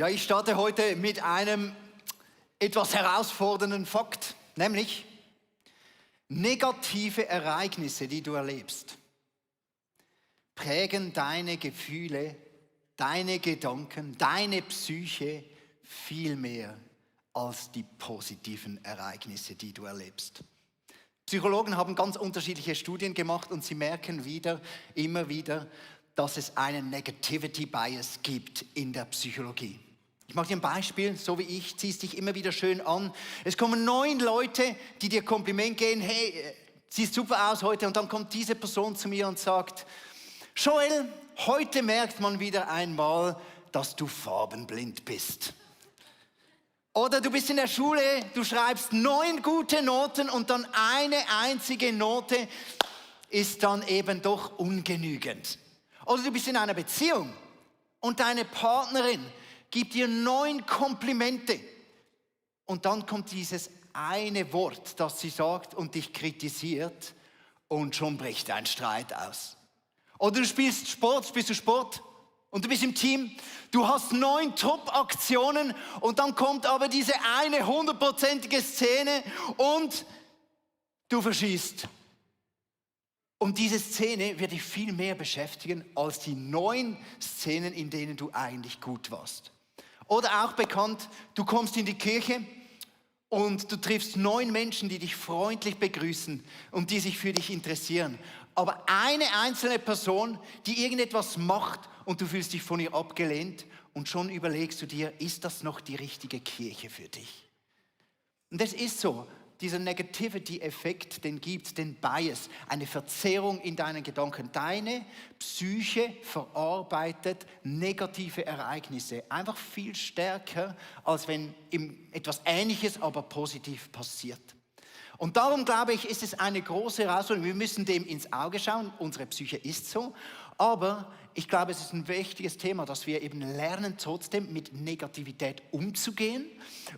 Ja, ich starte heute mit einem etwas herausfordernden Fakt, nämlich negative Ereignisse, die du erlebst, prägen deine Gefühle, deine Gedanken, deine Psyche viel mehr als die positiven Ereignisse, die du erlebst. Psychologen haben ganz unterschiedliche Studien gemacht und sie merken immer wieder, dass es einen Negativity Bias gibt in der Psychologie. Ich mache dir ein Beispiel, so wie ich, ziehst dich immer wieder schön an. Es kommen 9 Leute, die dir Kompliment geben, hey, siehst super aus heute. Und dann kommt diese Person zu mir und sagt, Joel, heute merkt man wieder einmal, dass du farbenblind bist. Oder du bist in der Schule, du schreibst 9 gute Noten und dann eine einzige Note ist dann eben doch ungenügend. Oder du bist in einer Beziehung und deine Partnerin gibt dir 9 Komplimente und dann kommt dieses eine Wort, das sie sagt und dich kritisiert und schon bricht ein Streit aus. Oder du spielst Sport, und du bist im Team, du hast 9 Top-Aktionen und dann kommt aber diese eine 100%ige Szene und du verschießt. Und diese Szene wird dich viel mehr beschäftigen als die 9 Szenen, in denen du eigentlich gut warst. Oder auch bekannt, du kommst in die Kirche und du triffst 9 Menschen, die dich freundlich begrüßen und die sich für dich interessieren. Aber eine einzelne Person, die irgendetwas macht und du fühlst dich von ihr abgelehnt und schon überlegst du dir, ist das noch die richtige Kirche für dich? Und das ist so, dieser Negativity-Effekt, den gibt es, den Bias, eine Verzerrung in deinen Gedanken. Deine Psyche verarbeitet negative Ereignisse einfach viel stärker, als wenn etwas Ähnliches, aber positiv passiert. Und darum glaube ich, ist es eine große Herausforderung. Wir müssen dem ins Auge schauen. Unsere Psyche ist so. Aber ich glaube, es ist ein wichtiges Thema, dass wir eben lernen, trotzdem mit Negativität umzugehen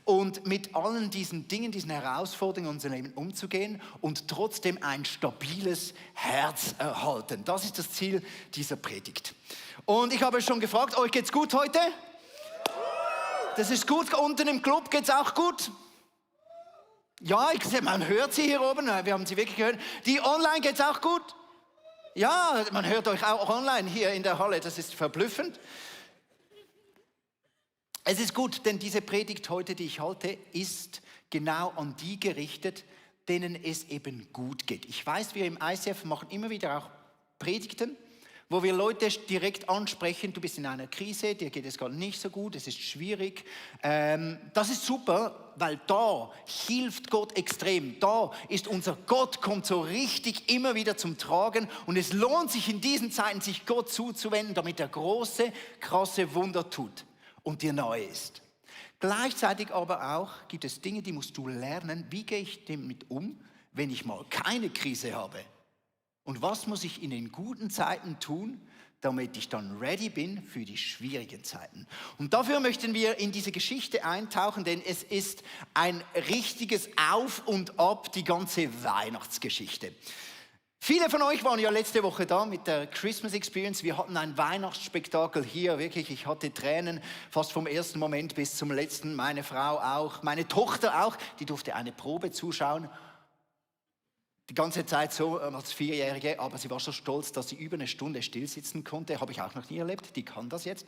und mit allen diesen Dingen, diesen Herausforderungen in unserem Leben umzugehen und trotzdem ein stabiles Herz erhalten. Das ist das Ziel dieser Predigt. Und ich habe schon gefragt, euch geht's gut heute? Das ist gut. Unten im Club geht's auch gut? Ja, man hört sie hier oben, wir haben sie wirklich gehört. Die online geht's auch gut? Ja, man hört euch auch online hier in der Halle, das ist verblüffend. Es ist gut, denn diese Predigt heute, die ich halte, ist genau an die gerichtet, denen es eben gut geht. Ich weiß, wir im ICF machen immer wieder auch Predigten, wo wir Leute direkt ansprechen, du bist in einer Krise, dir geht es gerade nicht so gut, es ist schwierig. Das ist super, weil da hilft Gott extrem. Da ist unser Gott, kommt so richtig immer wieder zum Tragen und es lohnt sich in diesen Zeiten, sich Gott zuzuwenden, damit er große, krasse Wunder tut und dir nahe ist. Gleichzeitig aber auch gibt es Dinge, die musst du lernen, wie gehe ich damit um, wenn ich mal keine Krise habe. Und was muss ich in den guten Zeiten tun, damit ich dann ready bin für die schwierigen Zeiten? Und dafür möchten wir in diese Geschichte eintauchen, denn es ist ein richtiges Auf und Ab, die ganze Weihnachtsgeschichte. Viele von euch waren ja letzte Woche da mit der Christmas Experience. Wir hatten ein Weihnachtsspektakel hier, wirklich. Ich hatte Tränen fast vom ersten Moment bis zum letzten. Meine Frau auch, meine Tochter auch, die durfte eine Probe zuschauen. Die ganze Zeit so als 4-Jährige, aber sie war so stolz, dass sie über eine Stunde stillsitzen konnte. Habe ich auch noch nie erlebt, die kann das jetzt.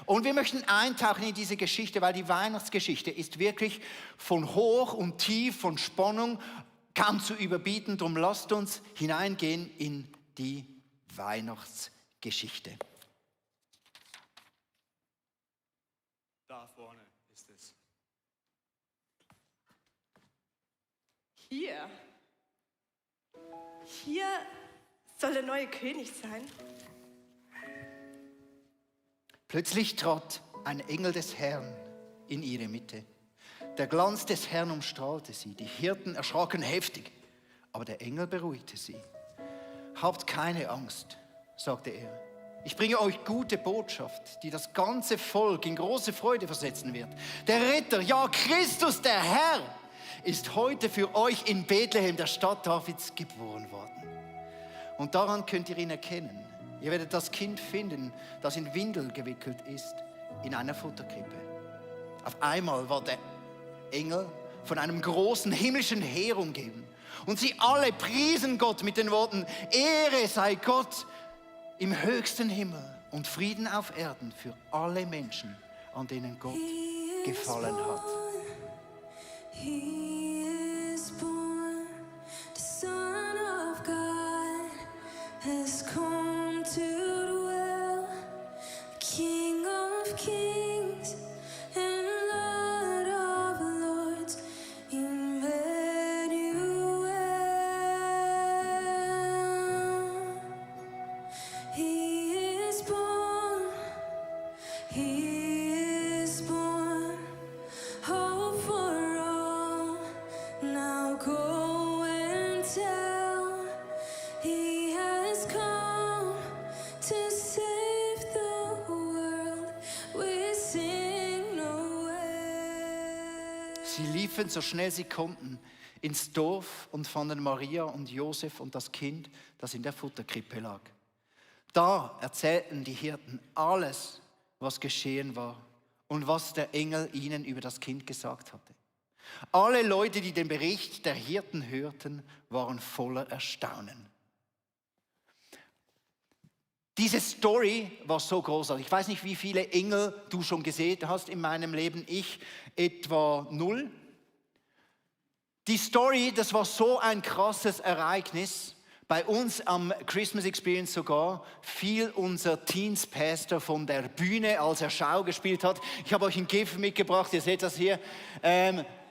Und wir möchten eintauchen in diese Geschichte, weil die Weihnachtsgeschichte ist wirklich von hoch und tief, von Spannung kaum zu überbieten. Darum lasst uns hineingehen in die Weihnachtsgeschichte. Da vorne ist es. Hier soll der neue König sein. Plötzlich trat ein Engel des Herrn in ihre Mitte. Der Glanz des Herrn umstrahlte sie. Die Hirten erschraken heftig, aber der Engel beruhigte sie. Habt keine Angst, sagte er. Ich bringe euch gute Botschaft, die das ganze Volk in große Freude versetzen wird. Der Retter, ja Christus, der Herr, ist heute für euch in Bethlehem, der Stadt Davids, geboren worden. Und daran könnt ihr ihn erkennen. Ihr werdet das Kind finden, das in Windeln gewickelt ist, in einer Futterkrippe. Auf einmal war der Engel von einem großen himmlischen Heer umgeben. Und sie alle priesen Gott mit den Worten, Ehre sei Gott im höchsten Himmel und Frieden auf Erden für alle Menschen, an denen Gott gefallen hat. He is born, the Son of God has come to dwell, King of Kings and Lord of Lords, Emmanuel. He is born, He is born, hope for all. Now go and tell, He has come to save the world. We sing Noel. Sie liefen so schnell sie konnten ins Dorf und fanden Maria und Josef und das Kind, das in der Futterkrippe lag. Da erzählten die Hirten alles, was geschehen war und was der Engel ihnen über das Kind gesagt hatte. Alle Leute, die den Bericht der Hirten hörten, waren voller Erstaunen. Diese Story war so großartig. Ich weiß nicht, wie viele Engel du schon gesehen hast in meinem Leben. Ich etwa 0. Die Story, das war so ein krasses Ereignis. Bei uns am Christmas Experience sogar fiel unser Teens Pastor von der Bühne, als er Schau gespielt hat. Ich habe euch ein GIF mitgebracht, ihr seht das hier.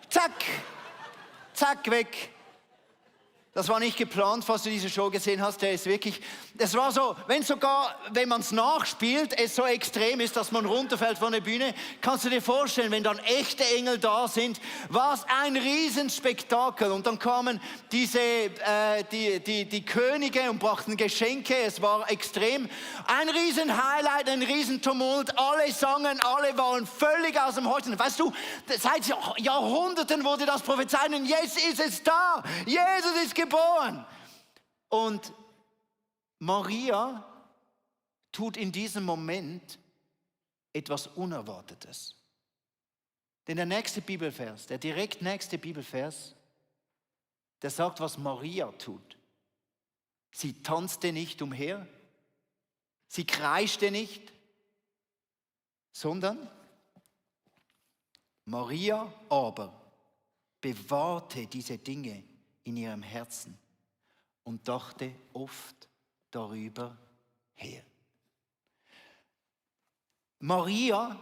Zack, zack, weg. Das war nicht geplant, falls du diese Show gesehen hast. Der ist wirklich, es war so, wenn man es nachspielt, es so extrem ist, dass man runterfällt von der Bühne, kannst du dir vorstellen, wenn dann echte Engel da sind, war es ein Riesenspektakel. Und dann kamen die Könige und brachten Geschenke, es war extrem. Ein Riesen-Highlight, ein Riesentumult, alle sangen, alle waren völlig aus dem Häuschen. Weißt du, seit Jahrhunderten wurde das prophezeit und jetzt ist es da. Jesus ist geboren. Und Maria tut in diesem Moment etwas Unerwartetes. Denn der nächste Bibelvers, der direkt nächste Bibelvers, der sagt, was Maria tut. Sie tanzte nicht umher, sie kreischte nicht, sondern Maria aber bewahrte diese Dinge in ihrem Herzen und dachte oft darüber her. Maria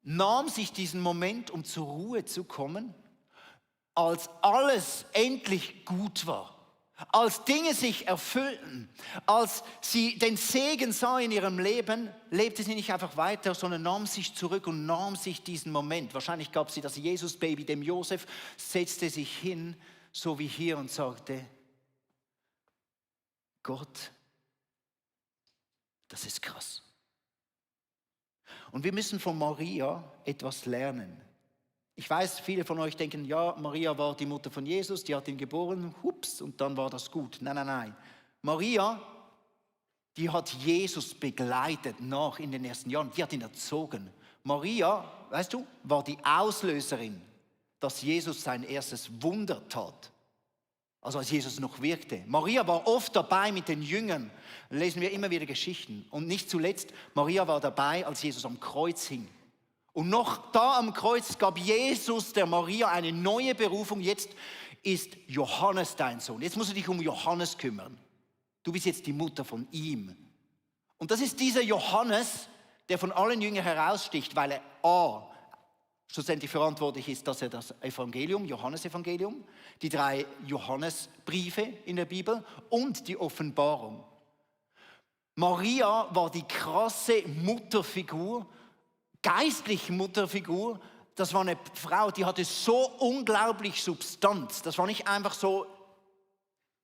nahm sich diesen Moment, um zur Ruhe zu kommen, als alles endlich gut war. Als Dinge sich erfüllten, als sie den Segen sah in ihrem Leben, lebte sie nicht einfach weiter, sondern nahm sich zurück und nahm sich diesen Moment. Wahrscheinlich gab sie das Jesus-Baby dem Josef, setzte sich hin, so wie hier, und sagte, Gott, das ist krass. Und wir müssen von Maria etwas lernen. Ich weiß, viele von euch denken, ja, Maria war die Mutter von Jesus, die hat ihn geboren, hups, und dann war das gut. Nein, nein, nein. Maria, die hat Jesus begleitet nach in den ersten Jahren, die hat ihn erzogen. Maria, weißt du, war die Auslöserin, dass Jesus sein erstes Wunder tat. Also als Jesus noch wirkte. Maria war oft dabei mit den Jüngern. Da lesen wir immer wieder Geschichten. Und nicht zuletzt, Maria war dabei, als Jesus am Kreuz hing. Und noch da am Kreuz gab Jesus der Maria eine neue Berufung. Jetzt ist Johannes dein Sohn. Jetzt musst du dich um Johannes kümmern. Du bist jetzt die Mutter von ihm. Und das ist dieser Johannes, der von allen Jüngern heraussticht, weil er schlussendlich verantwortlich ist, dass er das Evangelium, Johannesevangelium, die 3 Johannesbriefe in der Bibel und die Offenbarung. Maria war die krasse Mutterfigur, geistliche Mutterfigur. Das war eine Frau, die hatte so unglaublich Substanz. Das war nicht einfach so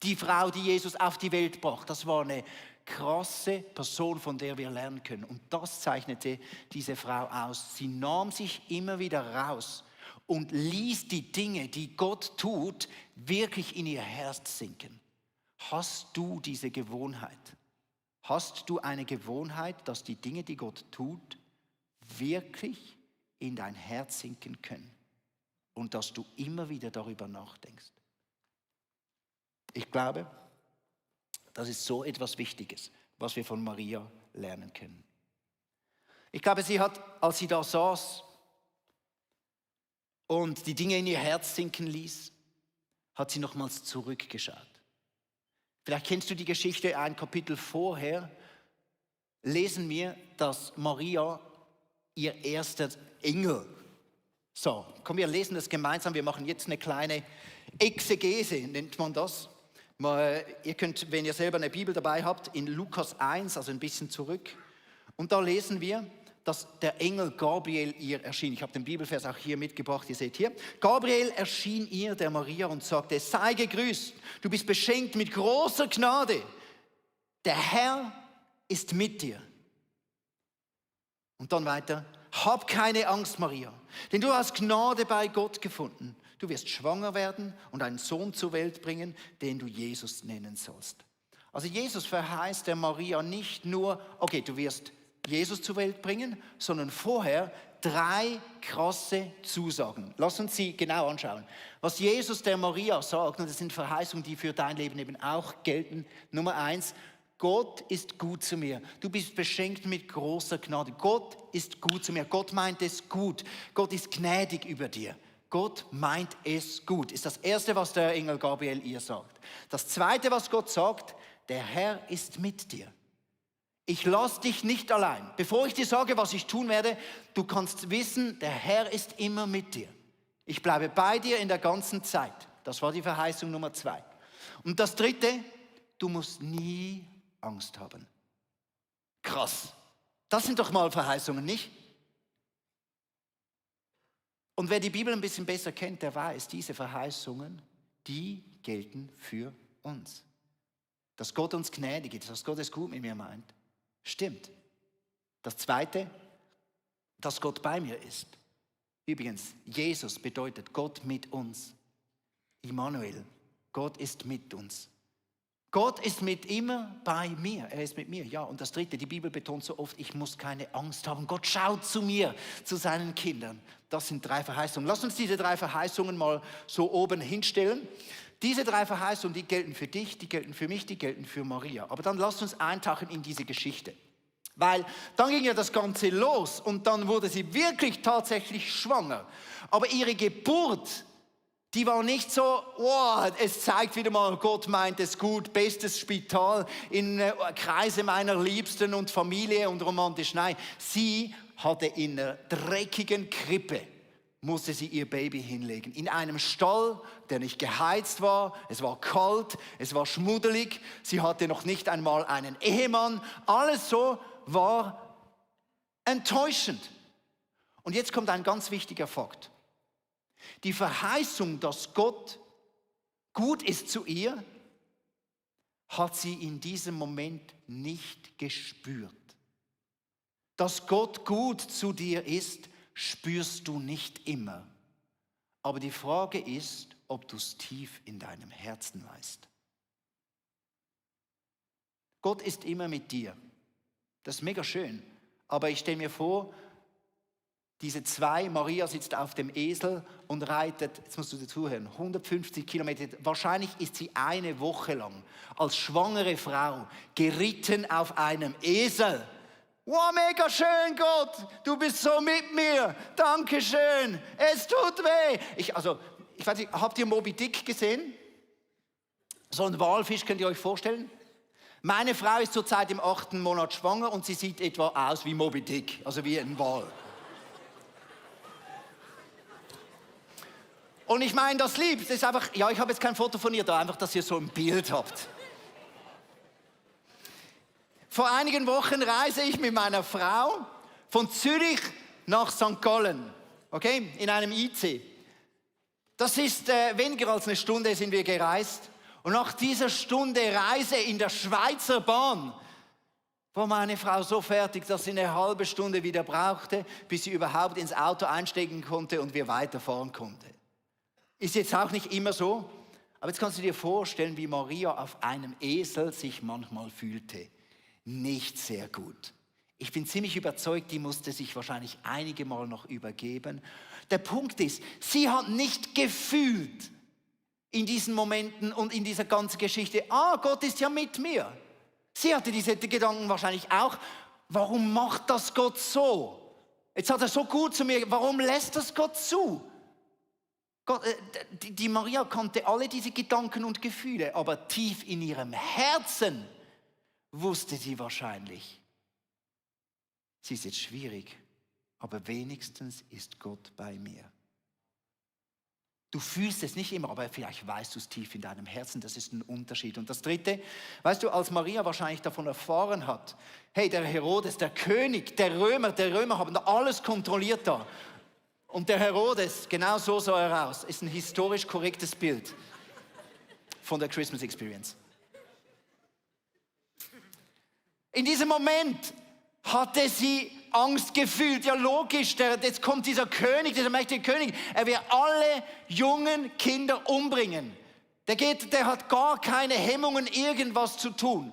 die Frau, die Jesus auf die Welt brachte. Das war eine krasse Person, von der wir lernen können. Und das zeichnete diese Frau aus. Sie nahm sich immer wieder raus und ließ die Dinge, die Gott tut, wirklich in ihr Herz sinken. Hast du diese Gewohnheit? Hast du eine Gewohnheit, dass die Dinge, die Gott tut, wirklich in dein Herz sinken können und dass du immer wieder darüber nachdenkst. Ich glaube, das ist so etwas Wichtiges, was wir von Maria lernen können. Ich glaube, sie hat, als sie da saß und die Dinge in ihr Herz sinken ließ, hat sie nochmals zurückgeschaut. Vielleicht kennst du die Geschichte, ein Kapitel vorher lesen wir, dass Maria ihr erster Engel sah. Komm, wir lesen das gemeinsam, wir machen jetzt eine kleine Exegese, nennt man das. Ihr könnt, wenn ihr selber eine Bibel dabei habt, in Lukas 1, also ein bisschen zurück. Und da lesen wir, dass der Engel Gabriel ihr erschien. Ich habe den Bibelvers auch hier mitgebracht, ihr seht hier. Gabriel erschien ihr, der Maria, und sagte, sei gegrüßt, du bist beschenkt mit großer Gnade. Der Herr ist mit dir. Und dann weiter, hab keine Angst, Maria, denn du hast Gnade bei Gott gefunden. Du wirst schwanger werden und einen Sohn zur Welt bringen, den du Jesus nennen sollst. Also Jesus verheißt der Maria nicht nur, okay, du wirst Jesus zur Welt bringen, sondern vorher 3 krasse Zusagen. Lass uns sie genau anschauen. Was Jesus der Maria sagt, und das sind Verheißungen, die für dein Leben eben auch gelten. Nummer 1, Gott ist gut zu mir. Du bist beschenkt mit großer Gnade. Gott ist gut zu mir. Gott meint es gut. Gott ist gnädig über dir. Gott meint es gut. Ist das Erste, was der Engel Gabriel ihr sagt. Das Zweite, was Gott sagt, der Herr ist mit dir. Ich lasse dich nicht allein. Bevor ich dir sage, was ich tun werde, du kannst wissen, der Herr ist immer mit dir. Ich bleibe bei dir in der ganzen Zeit. Das war die Verheißung Nummer 2. Und das Dritte, du musst nie Angst haben. Krass. Das sind doch mal Verheißungen, nicht? Und wer die Bibel ein bisschen besser kennt, der weiß, diese Verheißungen, die gelten für uns. Dass Gott uns gnädig ist, dass Gott es gut mit mir meint, stimmt. Das Zweite, dass Gott bei mir ist. Übrigens, Jesus bedeutet Gott mit uns. Immanuel, Gott ist mit uns. Gott ist immer bei mir, er ist mit mir. Ja, und das Dritte, die Bibel betont so oft, ich muss keine Angst haben. Gott schaut zu mir, zu seinen Kindern. Das sind 3 Verheißungen. Lass uns diese 3 Verheißungen mal so oben hinstellen. Diese 3 Verheißungen, die gelten für dich, die gelten für mich, die gelten für Maria. Aber dann lasst uns eintauchen in diese Geschichte. Weil dann ging ja das Ganze los und dann wurde sie wirklich tatsächlich schwanger. Aber ihre Geburt, die war nicht so, wow, es zeigt wieder mal, Gott meint es gut, bestes Spital in Kreise meiner Liebsten und Familie und romantisch. Nein, sie hatte in einer dreckigen Krippe, musste sie ihr Baby hinlegen. In einem Stall, der nicht geheizt war, es war kalt, es war schmuddelig, sie hatte noch nicht einmal einen Ehemann. Alles so war enttäuschend. Und jetzt kommt ein ganz wichtiger Fakt. Die Verheißung, dass Gott gut ist zu ihr, hat sie in diesem Moment nicht gespürt. Dass Gott gut zu dir ist, spürst du nicht immer. Aber die Frage ist, ob du es tief in deinem Herzen weißt. Gott ist immer mit dir. Das ist mega schön. Aber ich stelle mir vor, diese 2, Maria sitzt auf dem Esel und reitet, jetzt musst du dir zuhören, 150 Kilometer. Wahrscheinlich ist sie eine Woche lang als schwangere Frau geritten auf einem Esel. Wow, mega schön, Gott, du bist so mit mir. Dankeschön, es tut weh. Ich weiß nicht, habt ihr Moby Dick gesehen? So ein Walfisch, könnt ihr euch vorstellen? Meine Frau ist zurzeit im 8. Monat schwanger und sie sieht etwa aus wie Moby Dick, also wie ein Wal. Und ich meine, das Liebste ist einfach, ja, ich habe jetzt kein Foto von ihr da, einfach, dass ihr so ein Bild habt. Vor einigen Wochen reise ich mit meiner Frau von Zürich nach St. Gallen, okay, in einem IC. Das ist weniger als eine Stunde sind wir gereist. Und nach dieser Stunde Reise in der Schweizer Bahn war meine Frau so fertig, dass sie eine halbe Stunde wieder brauchte, bis sie überhaupt ins Auto einsteigen konnte und wir weiterfahren konnten. Ist jetzt auch nicht immer so, aber jetzt kannst du dir vorstellen, wie Maria auf einem Esel sich manchmal fühlte. Nicht sehr gut. Ich bin ziemlich überzeugt, die musste sich wahrscheinlich einige Mal noch übergeben. Der Punkt ist, sie hat nicht gefühlt in diesen Momenten und in dieser ganzen Geschichte, Gott ist ja mit mir. Sie hatte diese Gedanken wahrscheinlich auch, warum macht das Gott so? Jetzt hat er so gut zu mir, warum lässt das Gott zu? Die Maria kannte alle diese Gedanken und Gefühle, aber tief in ihrem Herzen wusste sie wahrscheinlich, sie ist jetzt schwierig, aber wenigstens ist Gott bei mir. Du fühlst es nicht immer, aber vielleicht weißt du es tief in deinem Herzen, das ist ein Unterschied. Und das Dritte, weißt du, als Maria wahrscheinlich davon erfahren hat, hey, der Herodes, der König, der Römer haben da alles kontrolliert da. Und der Herodes, genau so sah er aus, ist ein historisch korrektes Bild von der Christmas Experience. In diesem Moment hatte sie Angst gefühlt. Ja, logisch, jetzt kommt dieser König, dieser mächtige König. Er wird alle jungen Kinder umbringen. Der hat gar keine Hemmungen, irgendwas zu tun.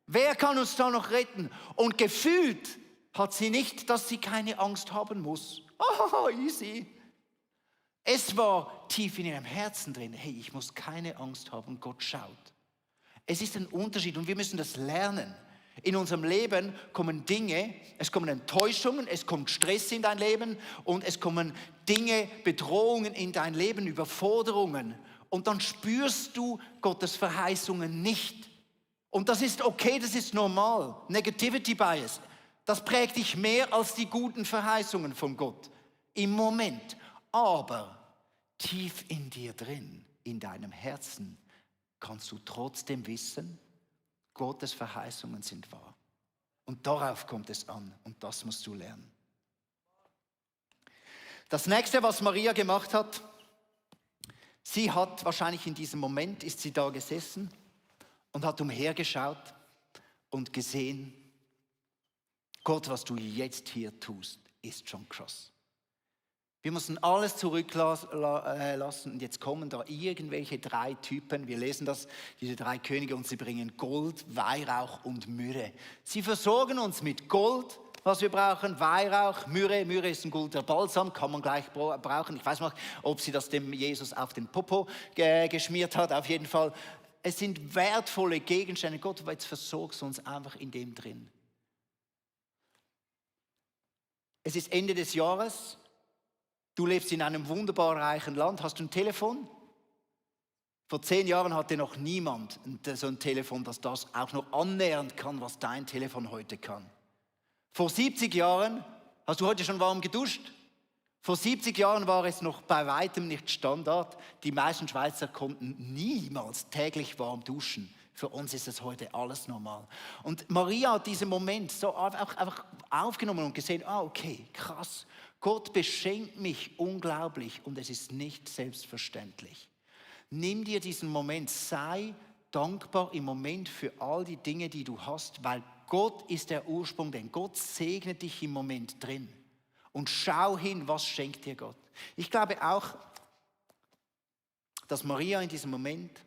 Wer kann uns da noch retten? Und gefühlt hat sie nicht, dass sie keine Angst haben muss. Easy. Es war tief in ihrem Herzen drin. Hey, ich muss keine Angst haben, Gott schaut. Es ist ein Unterschied und wir müssen das lernen. In unserem Leben kommen Dinge, es kommen Enttäuschungen, es kommt Stress in dein Leben und es kommen Dinge, Bedrohungen in dein Leben, Überforderungen. Und dann spürst du Gottes Verheißungen nicht. Und das ist okay, das ist normal. Negativity Bias, das prägt dich mehr als die guten Verheißungen von Gott im Moment. Aber tief in dir drin, in deinem Herzen, kannst du trotzdem wissen, Gottes Verheißungen sind wahr. Und darauf kommt es an und das musst du lernen. Das nächste, was Maria gemacht hat, sie hat wahrscheinlich in diesem Moment, ist sie da gesessen und hat umhergeschaut und gesehen, Gott, was du jetzt hier tust, ist schon krass. Wir müssen alles zurücklassen und jetzt kommen da irgendwelche 3 Typen, wir lesen das, diese 3 Könige und sie bringen Gold, Weihrauch und Myrrhe. Sie versorgen uns mit Gold, was wir brauchen, Weihrauch, Myrrhe. Myrrhe ist ein guter Balsam, kann man gleich brauchen. Ich weiß nicht, ob sie das dem Jesus auf den Popo geschmiert hat, auf jeden Fall. Es sind wertvolle Gegenstände. Gott, jetzt versorgst du uns einfach in dem drin. Es ist Ende des Jahres. Du lebst in einem wunderbar reichen Land. Hast du ein Telefon? Vor 10 Jahren hatte noch niemand so ein Telefon, das auch noch annähernd kann, was dein Telefon heute kann. Vor 70 Jahren, hast du heute schon warm geduscht? Vor 70 Jahren war es noch bei weitem nicht Standard. Die meisten Schweizer konnten niemals täglich warm duschen. Für uns ist es heute alles normal. Und Maria hat diesen Moment so einfach aufgenommen und gesehen, okay, krass. Gott beschenkt mich unglaublich und es ist nicht selbstverständlich. Nimm dir diesen Moment, sei dankbar im Moment für all die Dinge, die du hast, weil Gott ist der Ursprung, denn Gott segnet dich im Moment drin. Und schau hin, was schenkt dir Gott. Ich glaube auch, dass Maria in diesem Moment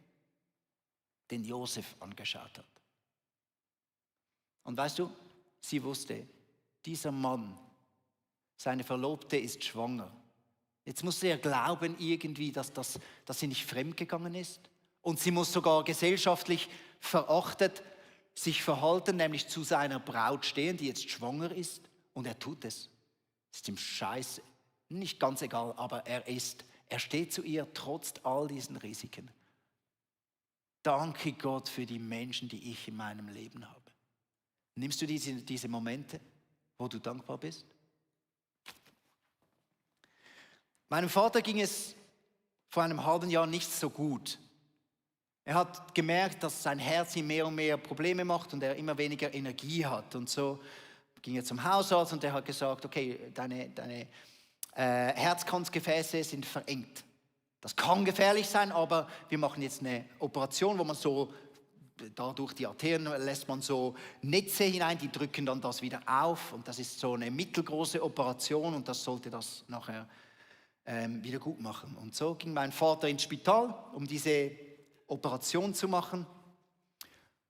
den Josef angeschaut hat. Und weißt du, sie wusste, dieser Mann, seine Verlobte ist schwanger. Jetzt muss sie ja glauben irgendwie, dass sie nicht fremdgegangen ist. Und sie muss sogar gesellschaftlich verachtet sich verhalten, nämlich zu seiner Braut stehen, die jetzt schwanger ist. Und er tut es. Ist ihm scheiße, nicht ganz egal, aber er steht zu ihr trotz all diesen Risiken. Danke Gott für die Menschen, die ich in meinem Leben habe. Nimmst du diese Momente, wo du dankbar bist? Meinem Vater ging es vor einem halben Jahr nicht so gut. Er hat gemerkt, dass sein Herz ihm mehr und mehr Probleme macht und er immer weniger Energie hat. Und so ging er zum Hausarzt und der hat gesagt, okay, deine Herzkranzgefäße sind verengt. Das kann gefährlich sein, aber wir machen jetzt eine Operation, wo man so, da durch die Arterien lässt man so Netze hinein, die drücken dann das wieder auf. Und das ist so eine mittelgroße Operation und das sollte das nachher wieder gut machen. Und so ging mein Vater ins Spital, um diese Operation zu machen.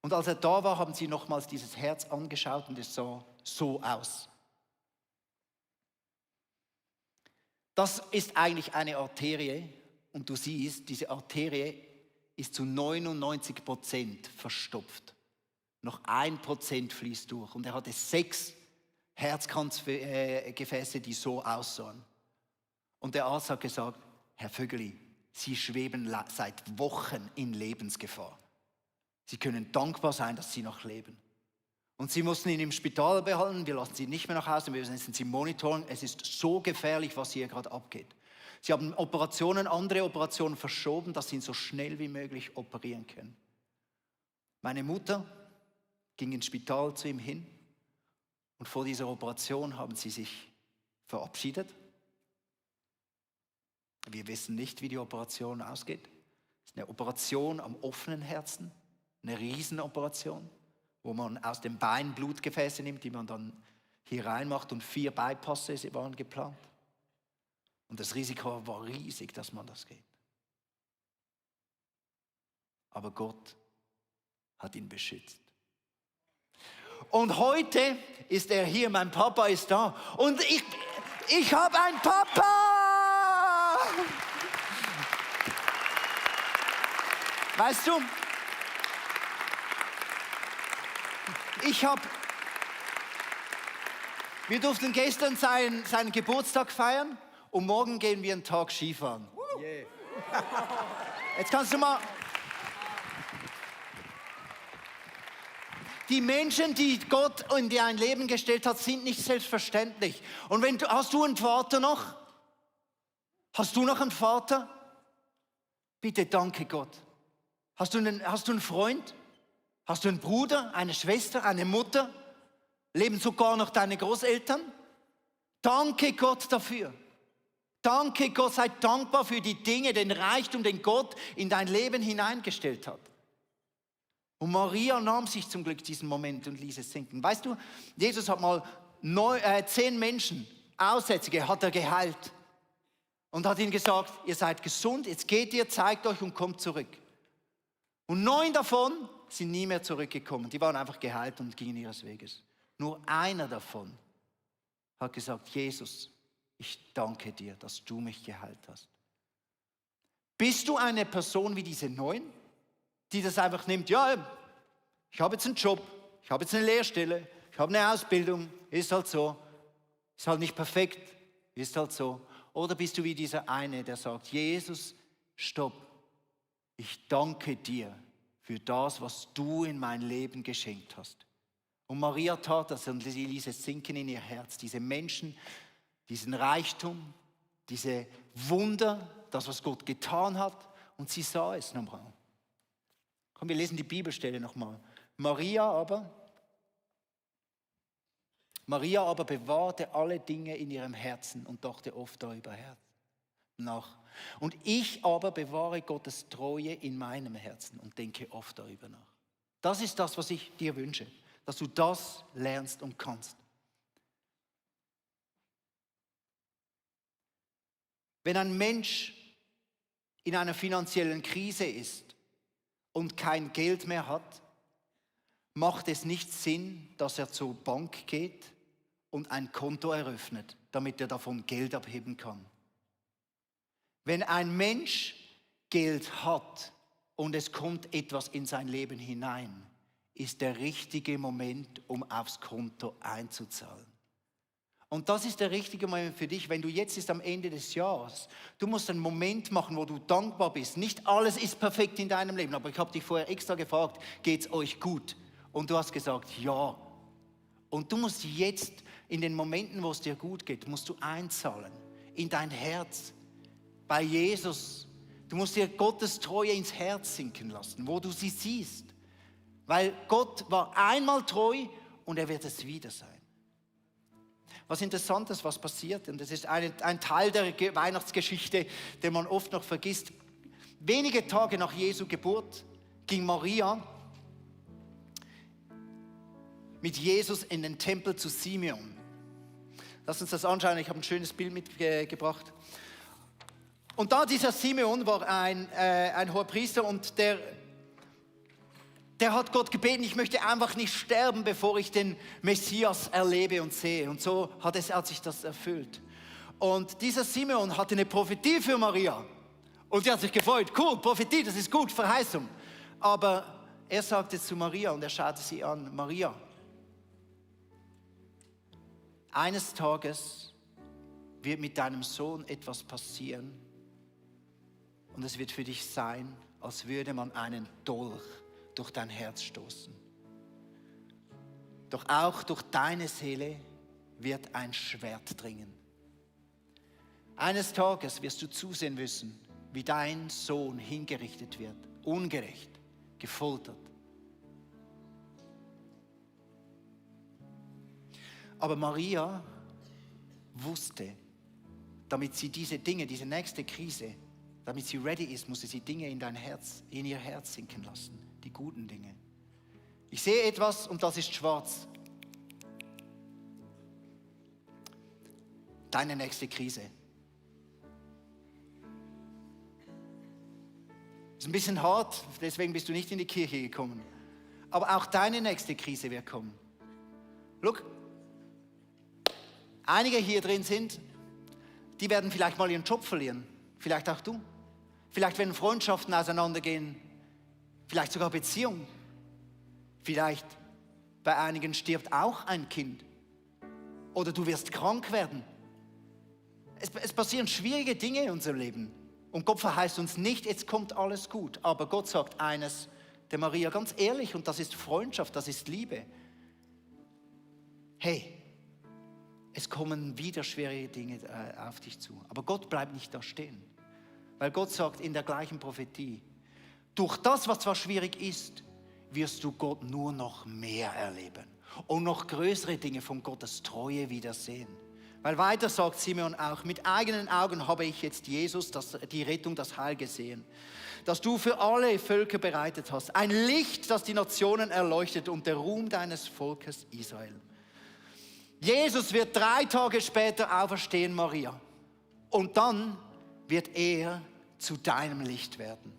Und als er da war, haben sie nochmals dieses Herz angeschaut und es sah so aus. Das ist eigentlich eine Arterie und du siehst, diese Arterie ist zu 99% verstopft. Noch 1% fließt durch und er hatte 6 Herzkranzgefäße, die so aussahen. Und der Arzt hat gesagt, Herr Vögeli, Sie schweben seit Wochen in Lebensgefahr. Sie können dankbar sein, dass Sie noch leben. Und sie mussten ihn im Spital behalten, wir lassen sie nicht mehr nach Hause, wir müssen sie monitoren. Es ist so gefährlich, was hier gerade abgeht. Sie haben andere Operationen verschoben, dass sie ihn so schnell wie möglich operieren können. Meine Mutter ging ins Spital zu ihm hin und vor dieser Operation haben sie sich verabschiedet. Wir wissen nicht, wie die Operation ausgeht. Es ist eine Operation am offenen Herzen, eine Riesenoperation, wo man aus dem Bein Blutgefäße nimmt, die man dann hier reinmacht und 4 Bypasse waren geplant. Und das Risiko war riesig, dass man das geht. Aber Gott hat ihn beschützt. Und heute ist er hier, mein Papa ist da. Und ich habe einen Papa! Weißt du, wir durften gestern seinen Geburtstag feiern und morgen gehen wir einen Tag Skifahren. Yeah. Jetzt kannst du mal... Die Menschen, die Gott in dein Leben gestellt hat, sind nicht selbstverständlich. Und hast du einen Vater noch? Hast du noch einen Vater? Bitte danke Gott. Hast du einen Freund? Hast du einen Bruder, eine Schwester, eine Mutter? Leben sogar noch deine Großeltern? Danke Gott dafür. Danke Gott, sei dankbar für die Dinge, den Reichtum, den Gott in dein Leben hineingestellt hat. Und Maria nahm sich zum Glück diesen Moment und ließ es sinken. Weißt du, Jesus hat mal 10 Menschen, Aussätzige, hat er geheilt. Und hat ihnen gesagt, ihr seid gesund, jetzt geht ihr, zeigt euch und kommt zurück. Und 9 davon sind nie mehr zurückgekommen. Die waren einfach geheilt und gingen ihres Weges. Nur einer davon hat gesagt, Jesus, ich danke dir, dass du mich geheilt hast. Bist du eine Person wie diese 9, die das einfach nimmt, ja, ich habe jetzt einen Job, ich habe jetzt eine Lehrstelle, ich habe eine Ausbildung, ist halt so, ist halt nicht perfekt, ist halt so. Oder bist du wie dieser eine, der sagt, Jesus, stopp, ich danke dir für das, was du in mein Leben geschenkt hast. Und Maria tat das und sie ließ es sinken in ihr Herz. Diese Menschen, diesen Reichtum, diese Wunder, das, was Gott getan hat. Und sie sah es nochmal. Komm, wir lesen die Bibelstelle nochmal. Maria aber bewahrte alle Dinge in ihrem Herzen und dachte oft darüber nach. Und ich aber bewahre Gottes Treue in meinem Herzen und denke oft darüber nach. Das ist das, was ich dir wünsche, dass du das lernst und kannst. Wenn ein Mensch in einer finanziellen Krise ist und kein Geld mehr hat, macht es nicht Sinn, dass er zur Bank geht und ein Konto eröffnet, damit er davon Geld abheben kann. Wenn ein Mensch Geld hat und es kommt etwas in sein Leben hinein, ist der richtige Moment, um aufs Konto einzuzahlen. Und das ist der richtige Moment für dich, wenn du jetzt ist am Ende des Jahres. Du musst einen Moment machen, wo du dankbar bist. Nicht alles ist perfekt in deinem Leben, aber ich habe dich vorher extra gefragt, geht's euch gut? Und du hast gesagt, ja. Und du musst jetzt in den Momenten, wo es dir gut geht, musst du einzahlen in dein Herz, bei Jesus. Du musst dir Gottes Treue ins Herz sinken lassen, wo du sie siehst. Weil Gott war einmal treu und er wird es wieder sein. Was interessant ist, was passiert, und das ist ein Teil der Weihnachtsgeschichte, den man oft noch vergisst. Wenige Tage nach Jesu Geburt ging Maria mit Jesus in den Tempel zu Simeon. Lass uns das anschauen, ich habe ein schönes Bild mitgebracht. Und da dieser Simeon war ein Hohepriester und der Der hat Gott gebeten, ich möchte einfach nicht sterben, bevor ich den Messias erlebe und sehe. Und so hat sich das erfüllt. Und dieser Simeon hatte eine Prophetie für Maria. Und sie hat sich gefreut, cool, Prophetie, das ist gut, Verheißung. Aber er sagte zu Maria und er schaute sie an, Maria, eines Tages wird mit deinem Sohn etwas passieren und es wird für dich sein, als würde man einen Dolch durch dein Herz stoßen. Doch auch durch deine Seele wird ein Schwert dringen. Eines Tages wirst du zusehen müssen, wie dein Sohn hingerichtet wird, ungerecht, gefoltert. Aber Maria wusste, damit sie diese Dinge, diese nächste Krise, damit sie ready ist, musste sie Dinge in ihr Herz sinken lassen, die guten Dinge. Ich sehe etwas und das ist schwarz. Deine nächste Krise. Ist ein bisschen hart, deswegen bist du nicht in die Kirche gekommen. Aber auch deine nächste Krise wird kommen. Look, einige hier drin sind, die werden vielleicht mal ihren Job verlieren. Vielleicht auch du. Vielleicht werden Freundschaften auseinandergehen. Vielleicht sogar Beziehungen. Vielleicht bei einigen stirbt auch ein Kind. Oder du wirst krank werden. Es passieren schwierige Dinge in unserem Leben. Und Gott verheißt uns nicht, jetzt kommt alles gut. Aber Gott sagt eines der Maria ganz ehrlich, und das ist Freundschaft, das ist Liebe. Hey, es kommen wieder schwierige Dinge auf dich zu. Aber Gott bleibt nicht da stehen. Weil Gott sagt in der gleichen Prophetie, durch das, was zwar schwierig ist, wirst du Gott nur noch mehr erleben. Und noch größere Dinge von Gottes Treue wiedersehen. Weil weiter sagt Simeon auch, mit eigenen Augen habe ich jetzt Jesus, die Rettung, das Heil gesehen, das du für alle Völker bereitet hast. Ein Licht, das die Nationen erleuchtet und der Ruhm deines Volkes Israel. Jesus wird 3 Tage später auferstehen, Maria. Und dann wird er zu deinem Licht werden.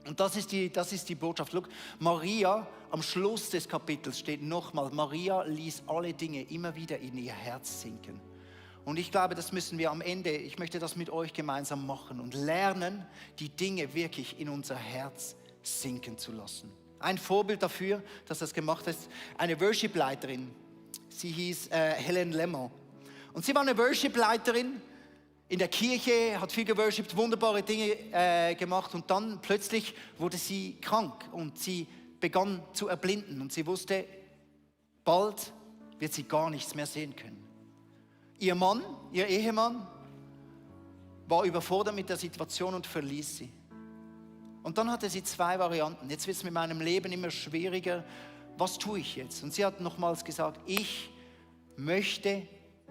Und das ist die Botschaft. Look, Maria, am Schluss des Kapitels steht nochmal, Maria ließ alle Dinge immer wieder in ihr Herz sinken. Und ich glaube, das müssen wir am Ende, ich möchte das mit euch gemeinsam machen und lernen, die Dinge wirklich in unser Herz sinken zu lassen. Ein Vorbild dafür, dass das gemacht ist, eine Worship-Leiterin. Sie hieß Helen Lemmer. Und sie war eine Worship-Leiterin in der Kirche, hat viel geworshipped, wunderbare Dinge gemacht. Und dann plötzlich wurde sie krank und sie begann zu erblinden. Und sie wusste, bald wird sie gar nichts mehr sehen können. Ihr Mann, ihr Ehemann, war überfordert mit der Situation und verließ sie. Und dann hatte sie 2 Varianten. Jetzt wird es mit meinem Leben immer schwieriger. Was tue ich jetzt? Und sie hat nochmals gesagt, ich möchte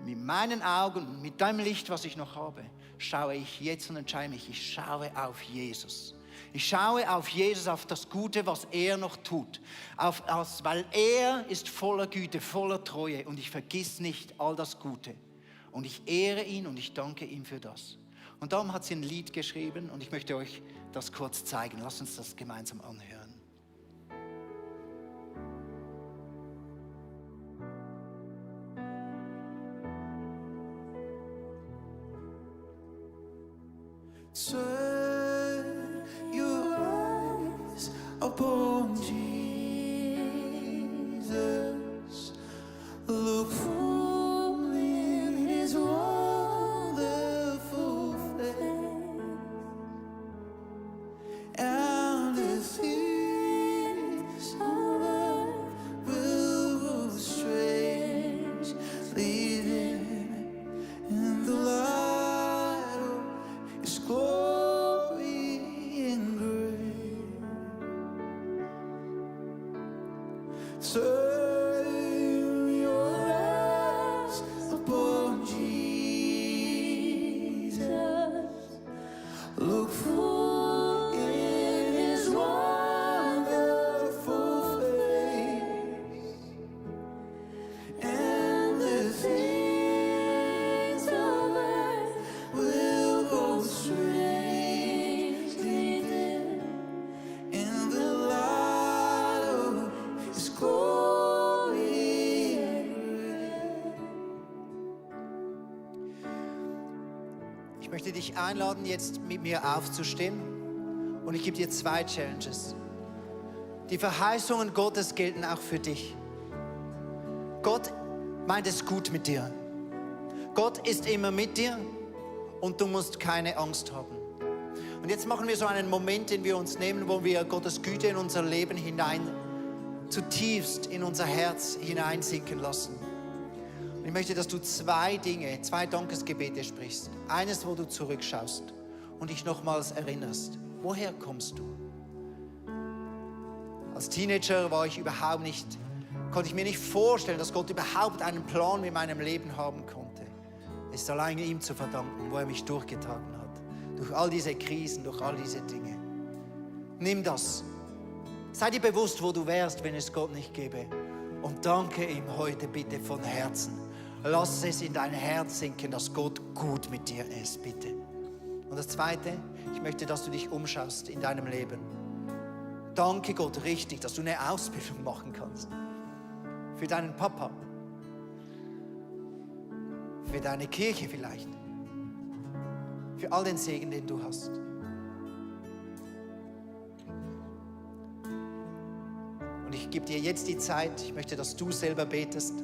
mit meinen Augen, mit dem Licht, was ich noch habe, schaue ich jetzt und entscheide mich, ich schaue auf Jesus. Ich schaue auf Jesus, auf das Gute, was er noch tut. Weil er ist voller Güte, voller Treue und ich vergiss nicht all das Gute. Und ich ehre ihn und ich danke ihm für das. Und darum hat sie ein Lied geschrieben und ich möchte euch das kurz zeigen. Lasst uns das gemeinsam anhören. Turn your eyes upon Jesus. Look full in his wonderful face, and the things of earth will go strange, leaving in the light of his glory and grace. Ich möchte dich einladen, jetzt mit mir aufzustehen. Und ich gebe dir 2 Challenges. Die Verheißungen Gottes gelten auch für dich. Gott meint es gut mit dir. Gott ist immer mit dir und du musst keine Angst haben. Und jetzt machen wir so einen Moment, den wir uns nehmen, wo wir Gottes Güte in unser Leben hinein, zutiefst in unser Herz hineinsinken lassen. Und ich möchte, dass du 2 Dinge, 2 Dankesgebete sprichst. Eines, wo du zurückschaust und dich nochmals erinnerst. Woher kommst du? Als Teenager konnte ich mir nicht vorstellen, dass Gott überhaupt einen Plan mit meinem Leben haben konnte. Es ist allein ihm zu verdanken, wo er mich durchgetragen hat. Durch all diese Krisen, durch all diese Dinge. Nimm das. Sei dir bewusst, wo du wärst, wenn es Gott nicht gäbe. Und danke ihm heute bitte von Herzen. Lass es in dein Herz sinken, dass Gott gut mit dir ist, bitte. Und das Zweite, ich möchte, dass du dich umschaust in deinem Leben. Danke Gott richtig, dass du eine Ausbildung machen kannst. Für deinen Papa. Für deine Kirche vielleicht. Für all den Segen, den du hast. Und ich gebe dir jetzt die Zeit, ich möchte, dass du selber betest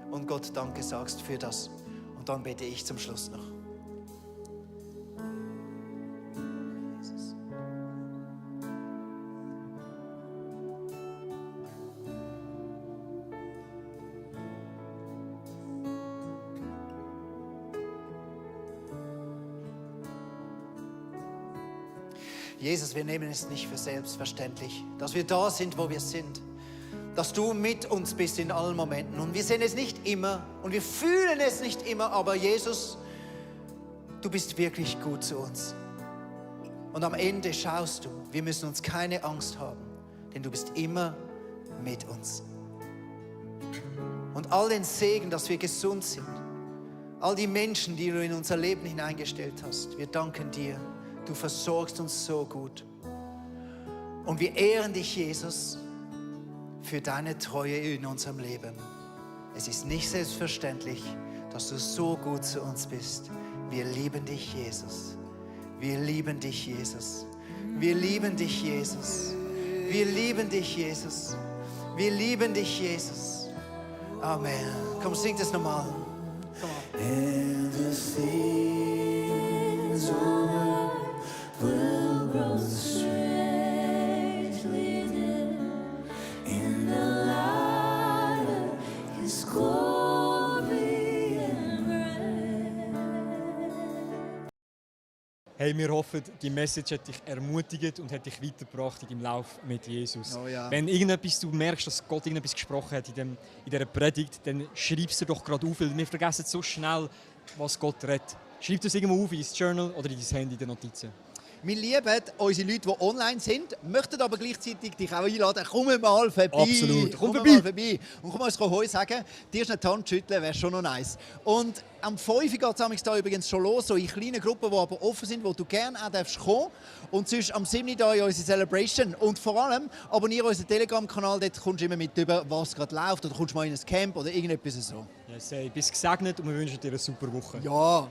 und Gott Danke sagst für das. Und dann bete ich zum Schluss noch. Jesus. Jesus, wir nehmen es nicht für selbstverständlich, dass wir da sind, wo wir sind. Dass du mit uns bist in allen Momenten. Und wir sehen es nicht immer und wir fühlen es nicht immer, aber Jesus, du bist wirklich gut zu uns. Und am Ende schaust du, wir müssen uns keine Angst haben, denn du bist immer mit uns. Und all den Segen, dass wir gesund sind, all die Menschen, die du in unser Leben hineingestellt hast, wir danken dir. Du versorgst uns so gut. Und wir ehren dich, Jesus, für deine Treue in unserem Leben. Es ist nicht selbstverständlich, dass du so gut zu uns bist. Wir lieben dich, Jesus. Wir lieben dich, Jesus. Wir lieben dich, Jesus. Wir lieben dich, Jesus. Wir lieben dich, Jesus. Amen. Komm, sing das nochmal. And the things will grow strangely dim in the light of His glory and grace. Hey, wir hoffen, die Message hat dich ermutigt und hat dich weitergebracht in deinem Lauf mit Jesus. Oh ja. Wenn du merkst, dass Gott irgendetwas gesprochen hat in dieser Predigt, dann schreib es dir doch gerade auf, weil wir vergessen so schnell, was Gott redet. Schreib es irgendwo auf in dein Journal oder in dein Handy in den Notizen. Wir lieben unsere Leute, die online sind, möchten aber gleichzeitig dich auch einladen, komm mal vorbei. Absolut, komm mal vorbei. Und komm uns Heu sagen, dir ist eine Hand schütteln, wäre schon noch nice. Und am 5 Uhr geht es da übrigens schon los, so in kleinen Gruppen, die aber offen sind, wo du gerne auch darfst kommen. Und sonst am 7. Uhr in unsere Celebration. Und vor allem abonniere unseren Telegram-Kanal, dort kommst du immer mit über, was gerade läuft. Oder kommst mal in ein Camp oder irgendetwas so. Yes, hey, bist gesegnet und wir wünschen dir eine super Woche. Ja.